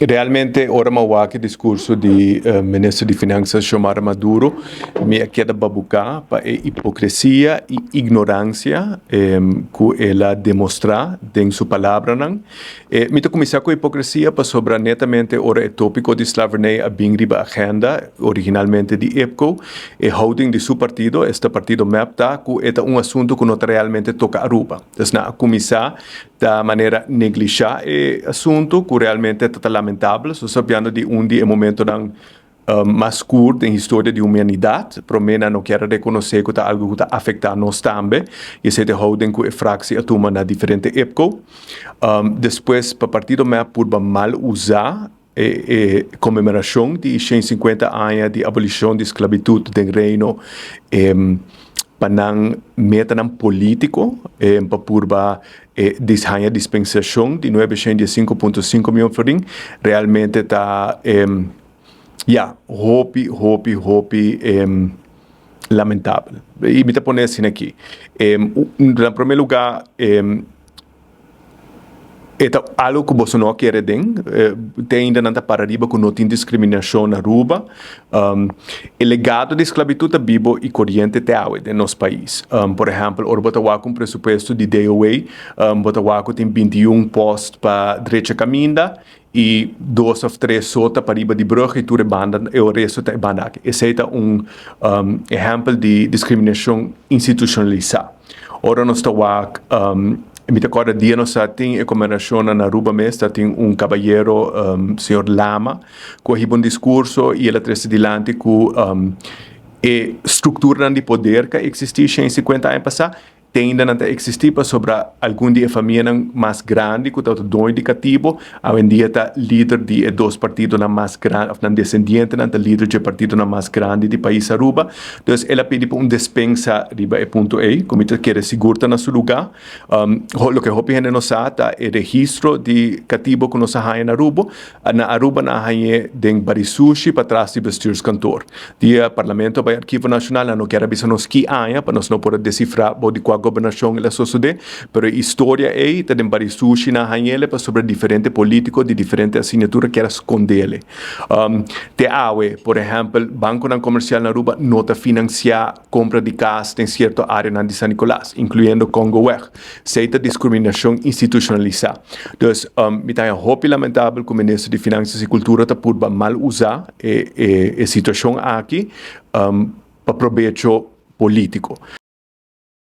Realmente, ora mi a wak e discurso di Minister di Finanzas Xiomara Maduro, mi a keda babuca pa e hipocresia y ignorancia cu el a demostra den su palabranan. Mi ta cuminsa cu hipocresia pasobra netamente ora e topico di slavernij a bin riba agenda, originalmente di IPCO, e houding di su partido, esta partido mep, ta cu e ta un asunto cu no ta realmente toca Aruba. Dus nan a cuminsa ta manera neglisha e asunto cu realmente ta ta lamentabel. So sabiando di un di e momentonan mas scur den historia di humanidad, prome nan no kier a reconoce cu ta algo cu ta afecta nos tambe, y esey ta e houding cu e fractie a tuma na diferente IPCO. Despues pa partido mep purba mal usa e conmemoracion di 150 aña di abolicion di sclavitud den Reino pa nan metanan politico, pa purba haña dispensacion di 915.5 miyon florin, realmente ta, ya, hopi, hopi, hopi lamentabel. Y mi ta pone asina aki. Na primer lugar, e ta algo cu boso no a kere den. Te ainda nan ta para riba cu no tin discriminacion na Aruba. E legado di esclavitud ta bibo y coriente te awe den nos pais. Por ehempel, ora bo ta wak un presupuesto di DOA, bo ta wak cu tin 21 post pa drecha caminda y dos of tres so ta pariba di brug y tur e banda, e resto ta e banda aki. Esey ta un ehempel di discriminacion institucionalisa. Ora nos ta wak, mi ta corda dia nos a tin e conmemoracion na Aruba mes, ta tin un caballero, señor Lama, cu a hiba un discurso y el a trece dilanti cu e structuranan di poder cu a existi 150 aña pasa, te ainda nan ta existi, pasobra algun di e famianan mas grandi cu tabata doño di catibo, awendia ta lider di e dos partidonan mas grandi, of nan descendientenan ta lider di e partidonan mas grandi di pais Aruba. Dus el a pidi pa un despensa riba e punto ey, cu mi ta kere sigur ta na su lugar. Loke hopi hende no sa ta e registro di catibo cu nos a haya na Aruba, na Aruba nan a hañ'é den Barisushi patras di bestuurskantoor. Dia Parlamento a bai Archivo Nacional nan no kier a bisa nos ki aña pa nos no por a descifra bou di cua gobernacion el a sosode, pero e historia ey ta den Barisushi nan a hañ'ele pasobra diferente politico di diferente asignatura kier a scondele. Te awe, por ehempel, banconan comercial na Aruba no ta financia compra di cas den cierto areanan di San Nicolas, incluyendo Congoweg. Esey ta discriminacion institucionalisa. Dus, mi ta haña hopi lamentabel cu Minister di Finanzas y Cultura ta purba mal usa e situacion aki pa probecho politico.